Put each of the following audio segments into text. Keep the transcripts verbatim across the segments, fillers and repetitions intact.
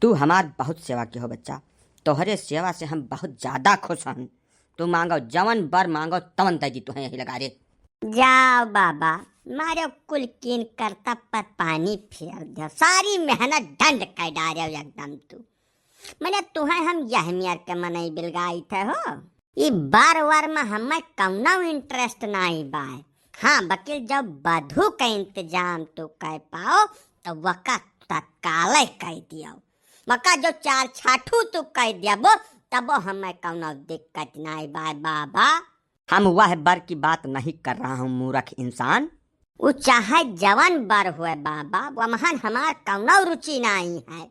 तू हमार बहुत सेवा किहो बच्चा, तोहरे सेवा से हम बहुत ज्यादा खुश हन। तू मांगो, जवन बर मांगो, तवन दे दी तुहें यही लगा रे। जाओ बाबा, मारे कुल कीन करतब पर पानी फेर दे, सारी मेहनत डंड कर डारे एकदम तू। मने तुहें हम यह मियर के मनई बिलगाई थे हो। ई बर वर में हमें कौनो interest नाई बाय। हाँ, बकिल जब बधू का इंतजाम तू कर पाओ, तो वका तत्काले कर दियो। वका जो चार छाठू तू कर देबो, तबो हमें कौनो दिक्कत नाई बाय बाबा। हम वह बर की बात नहीं कर रहा हूँ, मूर्ख इंसान। उ चाहे जवन बर होए बाबा, वमहन हमार कौनो रुचि नाई है।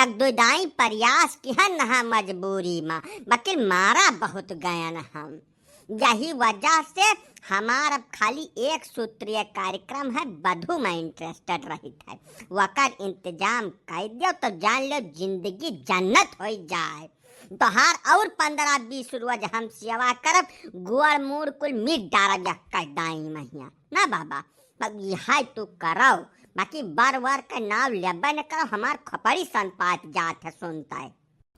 एक दो दाई प्रयास किहन नहा मजबूरी मा, बकिल मारा बहुत गयन हम। यही वजह से हमार अब खाली एक सूत्रीय कार्यक्रम है, बधू में interested रहित है। वकर इंतजाम कर दियो तो जान लो जिंदगी जन्नत हो जाए। तोहार और पन्द्रह बीस रोज हम सेवा करब, गोड़ मूड़ कुल मीट डारब यक्का दाई महिया। ना बाबा, अब इहाई तू करौ, बाकी बर वर के नाव लेबे न करौ, हमार खोपड़ी सन पात जात है सुनता है।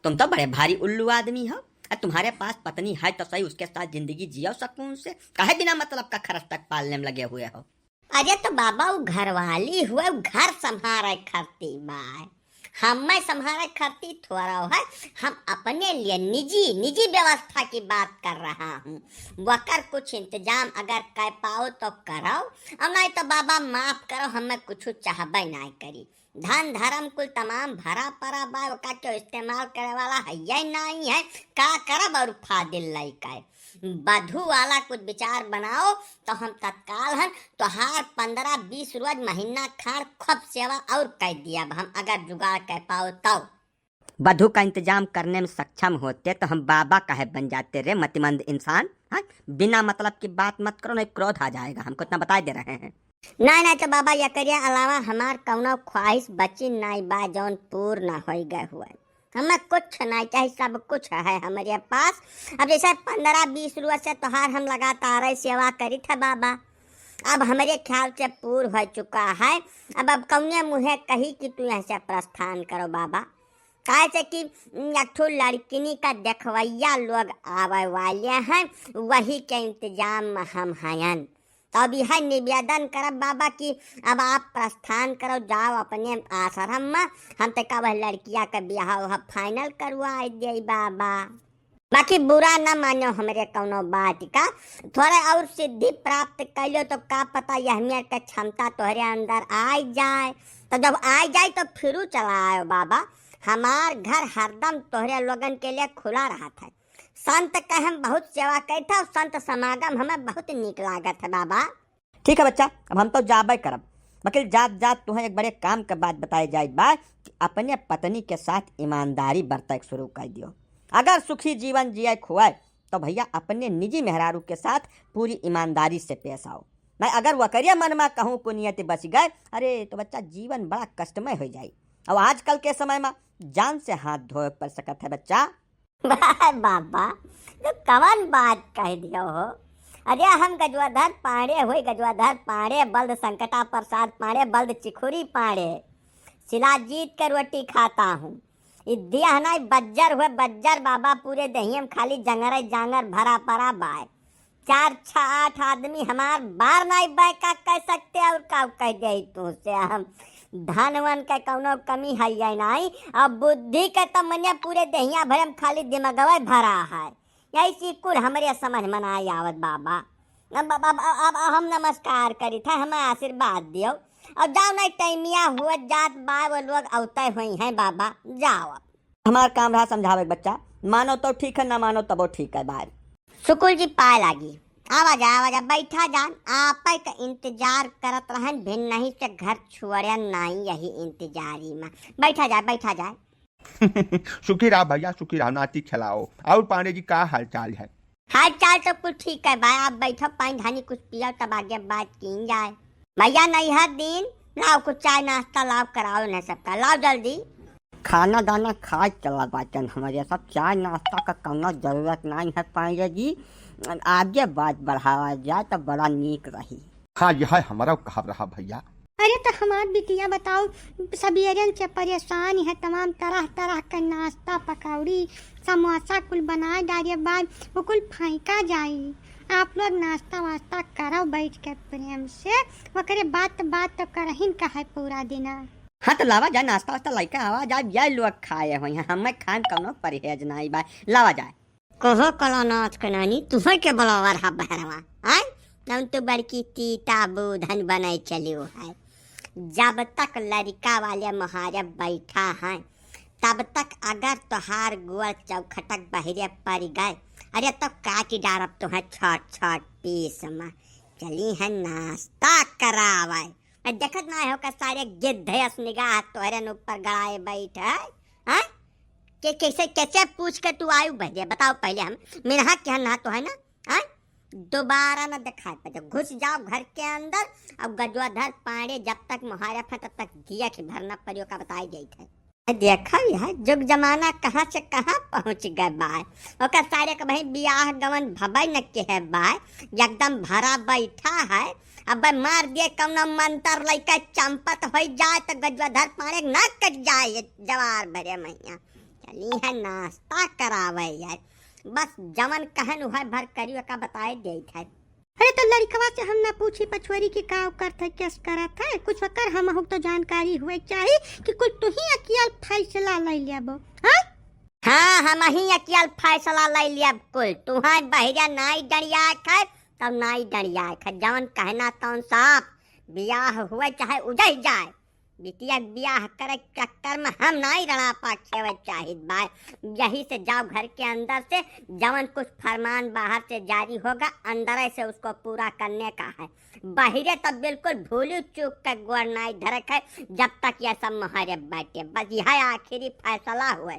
तुम तो बड़े भारी उल्लू आदमी हो, और तुम्हारे पास पत्नी है तो सही, उसके साथ जिंदगी जियो सुकून से, काहे बिना मतलब का खरस तक पालने में लगे हुए हो? अरे तो बाबा, उ घरवाली हुए, उ घर संभारे खरती बाय, हमें संभारे खरती थोड़ा है। हम अपने लिए निजी, निजी व्यवस्था की बात कर रहा हूँ। वकर कुछ इंतजाम अगर कर पाओ तो करो, और नहीं तो बाबा माफ करो, हमें कुछ चाहबे ना करी। धन धर्म कुल तमाम भरा परा बा, ओका क्यों इस्तेमाल करे वाला है ये नहीं है, का करब और फादिल लइका है। बधू वाला कुछ विचार बनाओ, तो हम तत्काल हन तोहार पन्द्रह बीस रोज महीना खाड़ खूब सेवा और कर दियब हम, अगर जुगाड़ कर पाओ तो। बधू का इंतजाम करने में सक्षम होते तो हम बाबा कहे बन जाते रे मतिमंद इंसान। हाँ, बिना मतलब की बात मत करो, नहीं क्रोध आ जाएगा हमको, इतना बता दे रहे हैं। नहीं, नहीं तो बाबा, एकरे अलावा हमार कौनो ख्वाहिश बची नहीं बा जौन पूर्ण होई गए हुए। हमें कुछ नहीं चाहिए, सब कुछ है हमरे पास। अब जैसे पन्द्रह बीस रोज से तोहार हम लगातार ही सेवा करित है बाबा, अब हमरे ख्याल से पूर हो चुका है। अब, अब कौने मुँहे कही कि तू यहाँ से प्रस्थान करो बाबा, काहे से कि एक ठो लड़किनी का देखवैया लोग आवे वाले हैं, वही के इंतजाम में हम हयन। तो अब यह निवेदन करब बाबा कि अब आप प्रस्थान करो, जाओ अपने आश्रम में, हम तका वह लड़किया के बियाह वह final करवा दे बाबा। बाकी बुरा न मानो हमरे कौनो बात का, थोड़े और सिद्धि प्राप्त कर लो तो का पता यह मेर के क्षमता तोहरे अंदर आ जाए। तो जब आ जाए तो फिरू चला आयो बाबा, हमार घर हरदम तोहरे लोगन के लिए खुला रहत है। संत के हम बहुत सेवा करत है, संत समागम हमें बहुत नीक लागत है बाबा। ठीक है बच्चा, अब हम तो जाबे करब, बकिल जात जात तुहें एक बड़े काम के बात बताए जाए बा कि अपने पत्नी के साथ ईमानदारी बरतक शुरू कर दियो। अगर सुखी जीवन जिए खुआए तो भैया अपने निजी मेहरारू के साथ पूरी ईमानदारी से पेश आओ। मैं अगर वकरिया मन में कहूँ को नियत बच गए, अरे तो बच्चा जीवन बड़ा कष्टमय हो जाए। और आजकल के समय में जान से हाथ धोए पड़ सकत है बच्चा। वाह बाबा, तू कवन बात कह दियो हो। अरे हम गजवाधर पांड़े होई, गजवाधर पांड़े, बल्द संकटा प्रसाद पांड़े, बल्द चिखुरी पांड़े, शिलाजीत के रोटी खाता हूँ। ई देह नहीं बज्जर हुए बज्जर बाबा, पूरे देहियम खाली जंगरे जांगर भरा परा बाय। चार छह आठ आदमी हमार बार नहीं बैका कह सकते और का कह दे तू से हम धनवन के कौनो कमी है या नहीं। अब बुद्धि के तो मने पूरे देहिया भरम खाली दिमगवे भरा है। यही से कुल हमरे समझ में नहीं आवत बाबा। अब, अब, अब, अब, अब हम नमस्कार करी थे, हमें आशीर्वाद दियो। अब जाओ नहीं, टाइमिया हुआ जात बा, वो लोग अवते हुई हैं बाबा, जाओ अब। हमार काम रहा समझावे के बच्चा, मानो तो ठीक है, ना मानो तबो ठीक है। बाय। सुकुल जी पाए लागी। आवा जा, आवा जा, बैठा जान। आपे का इंतजार करत रहन, भिन नहीं से घर छोड़न नाई यही इंतजारी में। बैठा जाए, बैठा जाए। सुखी रहा भैया, सुखी रहा, नाती खिलाओ। और पांडे जी का हाल चाल है? हाल चाल तो कुछ ठीक है भाई, आप बैठो, पानी धानी कुछ पियो, तब आगे बात की जाए। भैया नहीं है दिन, लाओ कुछ चाय नाश्ता लाओ, कराओ इन्हें सबका, लाओ जल्दी। खाना दाना खाए चला बाटन, हमारे सब चाय नाश्ता का कौनो जरूरत नहीं है पांडे जी। आगे बात बढ़ावा जाए तो बड़ा नीक रही। हाँ, यह हमारा कहब रहा भैया। अरे तो हमार बिटिया बताओ, सबेरन से परेशान है, तमाम तरह तरह के नाश्ता, पकौड़ी, समोसा कुल बनाए डारे बाद वो कुल फेंका जाई। आप लोग नाश्ता वास्ता करो बैठ के प्रेम से, ओकरे बात बात तो करहिन का है पूरा दिना। हाँ तो लावा जाए नाश्ता वास्ता लइके आवा जाए, ये लोग खाए होइहैं, हमें खाए में कौनो परहेज नाई बा, लावा जाए। कहो कलानाथ के नानी, तुहै के बोलावा रहा बहरवा, आय? तब तो बड़की तीता बूधन बनाए चलियो है। जब तक लड़का वाले मोहारे बैठा है, तब तक अगर तोहार गोड़ चौखटक बहरे पड़ गए, अरे तो काट डारब तुहै छोट छोट पीस में। चली है नाश्ता करावे। आ देखत ना हो का सारे गिद्ध अस निगाह तोहरे न ऊपर गड़ाए बैठ है, हाँ? के कैसे, कैसे पूछ के तू आयु बहरे? बताओ पहले, हम मिनहा के ना तो है ना, हाँ? दोबारा ना दिखाई पड़े, घुस जाओ घर के अंदर। अब गजवाधर पांडे जब तक मोहारे फे तब तक दिया के भरना परियो का बताई जाइत है। देखा यह जुग जमाना कहाँ से कहाँ पहुँच गए बा। ओकर सारे के भाई बियाह गवन भबई न के है बा, एकदम भरा बैठा है। अब मार दिए कौनो मंत्र लइका चंपत हो जाए तो गजवाधर पांडे ना कट जाए ये जवार भरे मैया। चली है नाश्ता करावे यार, बस जवन कहन उहे भर करी ओका बताए देत है। अरे तो लड़कवा से हम ना पूछी पछुआरी कि का करत है, कैस करत है, कुछ ओकर हमहू तो जानकारी हुए चाही कि कुल तू ही अकियल फैसला ले लेबो, हाँ? हाँ, हम ही अकियल फैसला ले लेब कुल, तुहां बहिरा नाई डरिया खाए, तब नाई डरिया खाए, जवन कहना तवन साफ, बियाह हुए चाहे उजह जाए, बिटिया के बियाह करे के चक्कर में हम नाई रड़ापा खेवे चाहित बा। यही से जाओ घर के अंदर से, जवन कुछ फरमान बाहर से जारी होगा, अंदर से उसको पूरा करने का है। बहिरे तो बिल्कुल भूली चूक के गोड़ नाई धरक है, जब तक यह सब मोहरे बाटे। बस यह आखिरी फैसला हुए।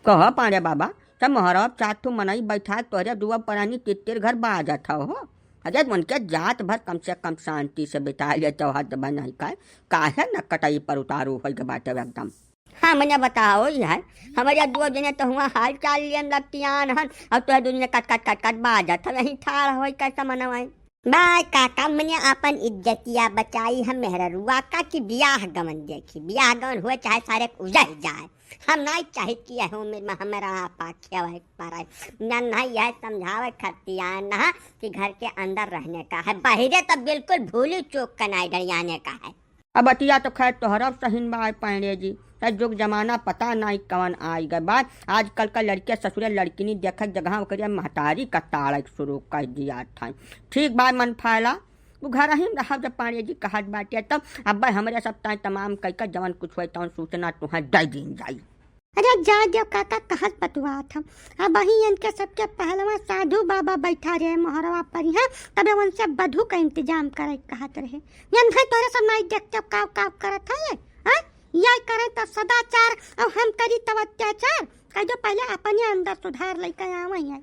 कह पांड़े बाबा, सब मोहरवा चार ठो मनई बैठा तोहरे दुआ परानी तितिर घर बाजत हो। अरे उनके जात भर कम से कम शांति से बिता लेते हो, हद बा नहीं का, काहे न कटई पर उतारू होई के बाटे एकदम। हाँ, मने बताओ, ई है, हमरे दुआ जने तो हुआ हाल चाल लियन लपटियान हन, और तोहरे दुआ जने कट, कट, कट, कट बाजत हो, यहीं ठाड़ होई कैसे मनवाई? बाय काका, मने आपन इज्जतिया बचाई, हम मेहररुआ का कि बियाह गवन देखी, बियाह गवन हुए चाहे सारे उजह जाए। हम नाई चाहित कि यह उम्र में हमरा आपा खेवे पड़े। नन्हा यह समझावे खतिया नहा कि घर के अंदर रहने का है, बहिरे तो बिल्कुल भूली चूक के नाई डरियाने का है। अब बतिया तो खैर तोहरा सहिन बा पांड़े जी, ए जुग जमाना पता नाई कवन आई गए बा। आजकल का लड़के ससुरे लड़किनी देखत जगह ओकरे महतारी का ताड़क शुरू कर दिया था। ठीक बा मन फायला, तू घर ही में रहब जब पांड़े जी कहत बाटे तब। अब हमरे सब ताई तमाम कई का जवन कुछ होए तवन सूचना तुहें दे दीन जाई। अरे जा देव काका, कहत बतुआत हम। अब वही इनके सबके पहलवा साधु बाबा बैठा रहे मोहरवा पर यहाँ, तबे उनसे बधू का इंतजाम करे कहत रहे। यन भाई तोरे सब नाई देखते काव काव करत है ये, हाँ? ये करे तो सदाचार और हम करी तब अत्याचार। कह दो पहले अपने अंदर सुधार लेके आवे हैं।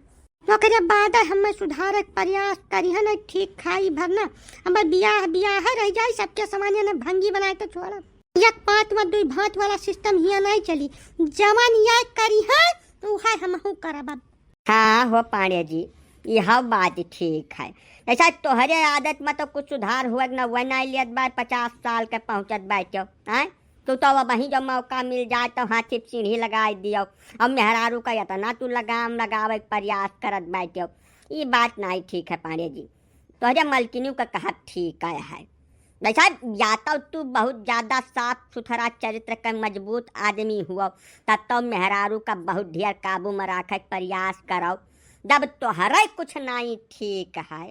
ओकरे बाद हमें सुधारे के प्रयास करी है, नहीं ठीक खाई भरना। हमार बियाह बियाह रह जाई, सबके सामान्य ने भंगी बनाए तो छोड़ा। एक पात व दुई भात वाला सिस्टम हिया नहीं चली। जवन ये करी है, तो है हमहू करब अब। हाँ हो पांड़े जी, यह बात ठीक है। ऐसा तोहरे आदत में तो कुछ सुधार हुए न हुए नहीं लियत बार पचास साल के पहुँचत बाट्यो, हैं? तू तो अब वहीं जो मौका मिल जाए तो हाथी पे सीढ़ी लगाए दियो। अब मेहरारू का इतना तू लगाम लगावे के प्रयास करत बाट्यो, ई बात नहीं ठीक है पांड़े जी। तोहरे मलकिनियों का कहत ठीक है, है। भाई साहब, या तो तू बहुत ज्यादा साफ सुथरा चरित्र के मजबूत आदमी हुआ, तब तो मेहरारू का बहुत ढेर काबू में रखे के प्रयास करो। जब तोहरे कुछ नहीं ठीक है,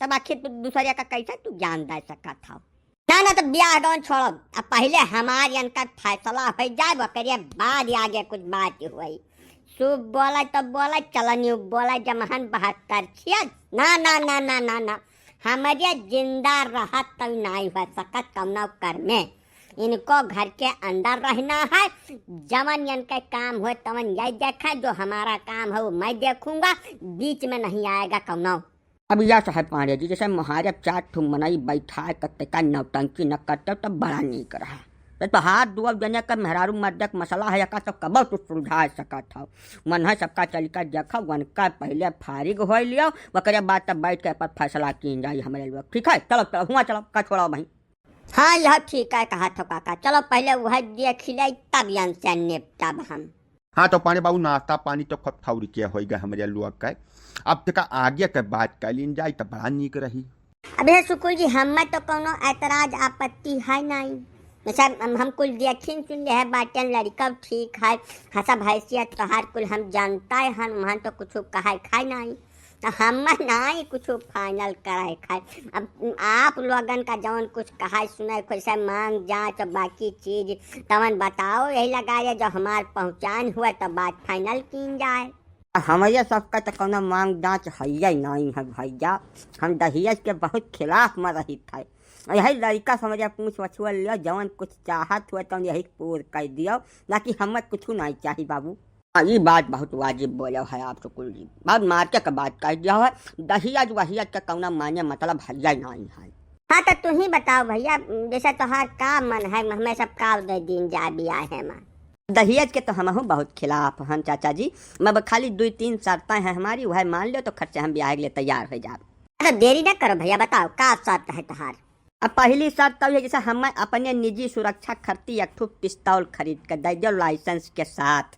तब आखिर तू दूसरे का कैसे तू ज्ञान दे सकत हो? ना, ना, तो ब्याह गवन छोड़ो, अब पहले हमार इनका फैसला हो जाए, ओकरे बाद आगे कुछ बात हुई। शुभ बोले तो बोले, चलनी बोले, जमहन बहत्तर छिया। ना, ना, ना, ना, ना, ना, हमरे जिंदा रहत तो नाई हो सकत कौनो कर में। इनको घर के अंदर रहना है, जवन इनके काम हो तवन यही देखे, जो हमारा काम है वो मैं देखूंगा, बीच में नहीं आएगा कौनो। अब या साहब पांड़े जी, जैसे मोहारे चार ठो मनई बैठा के तैका नौटंकी न करते तो बड़ा नीक रहा। तो तोहार दुआ जने का मेहरारू मर्दे के मसला है, एका तो कबो तू सुलझा सकत हो। मन है सबका चल के देखो, उनका पहले फारिग हो लियो, ओकरे बाद तब बैठ के पर फैसला कीन जाई हमरे लोग। ठीक है, चलो, चलो, हुआ चलो, का छोड़ो भाई। हाँ, यह ठीक है कहत हो काका, चलो पहिले उहै देखि लेई, तब यन से निपटब हम। हाँ, तो पांड़े बाबू, नाश्ता पानी तो खूब ठौर के होइ गए हमरे लोग के। अब तका आगे के बात कइ लीन जाई, तो बड़ा नीक रही। अबे सुकुल जी, हमें तो कौनो ऐतराज आपत्ति है नहीं। अच्छा, हम, हम कुल देखिन सुन ले है बाटेन, लड़िका ठीक है, हसब हैसियत तोहार कुल हम जानता है हन, वहाँ तो कुछ कहे खाए नहीं, तो हम नहीं कुछ final करे खाए। अब आप लोगन का जौन कुछ कहे सुने, कैसे मांग जांच बाकी चीज, तवन बताओ, यही लगा ये जो हमार पहचान हुआ तो बात final कीन जाए। हमरे सबका तो कौनो मांग जांच हइये नहीं है भैया, हम दहेज के बहुत खिलाफ में रहित है। यही लड़िका समझे पूछ पछुआ लियो, जवन कुछ चाहत हुए तवन यही पूर कर दियो, बाकी हमें कुछ नहीं चाही बाबू। हाँ, ई बात बहुत वाजिब बोले है आप सुकुल जी, बहुत मार्के के बात कह दिया है। दहेज वहेज के कौनो माने मतलब हइये नहीं है। हाँ, तो तू ही बताओ भैया, जैसे तोहार का मन है, हमें सब का दे दीन जाए बियाहे में। दहेज के तो हमहू बहुत खिलाफ हन चाचा जी, मगर खाली दुई तीन शर्तें हैं हमारी, वह मान लो तो खर्चे हम बियाहे के लिए तैयार हो जाब। अरे देरी ना करो भैया, बताओ का शर्त है तोहार? अब पहली शर्त तो ये, जैसे हमें अपने निजी सुरक्षा खातिर एक ठो पिस्तौल खरीद के दे दो license के साथ।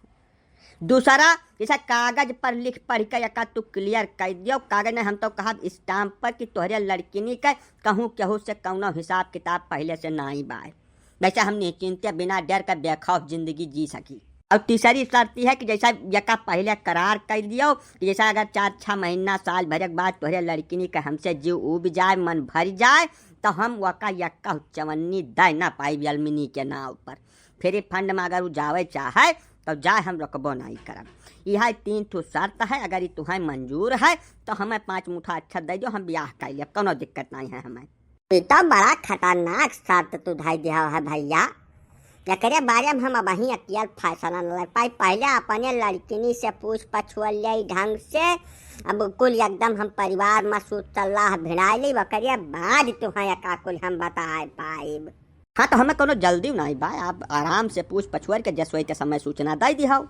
दूसरा, जैसे कागज पर लिख पढ़ के एका तू clear कर दियो, कागज में हम तो कहब stamp पर कि तोहरे लड़किनी के कहूँ केहू से कौनो हिसाब किताब पहले से नाई बाय, वैसे हम निश्चिंते बिना डर के बेखौफ जिंदगी जी सकी। और तीसरी शर्त यह है कि जैसा यका पहले करार कर दियो कि जैसा अगर चार छह महीना साल भर के बाद तोहरे लड़किनी के हमसे जीव उब जाए, मन भर जाए, तो हम वका यका चवन्नी दे ना पाई अलमिनी के नाव पर। Free fund में अगर उ जावे चाहे तो जाए, हम रोकबो नहीं करब। यह तीन ठो शर्त है, अगर ये तुम्हें मंजूर है तो हमें पाँच मुठा अक्षत दे दो, हम ब्याह कर लिया, कोनो दिक्कत नहीं है हमें। ये तो बड़ा खतरनाक शर्त तू धई दिया है भैया, एकरे बारे में हम अबहीं अकियल फैसला न ले पाई। पहले अपने लड़किनी से पूछ पछुआ ले ढंग से, अब कुल एकदम हम परिवार में सूत सलाह भिड़ाई ली, ओकरे बाद तुहें का कुल हम बताए पाइब। हाँ, तो हमें कोनो जल्दी नहीं बा, आप आराम से पूछ पछुअर के जसोई के समय सूचना दे दिहाओ।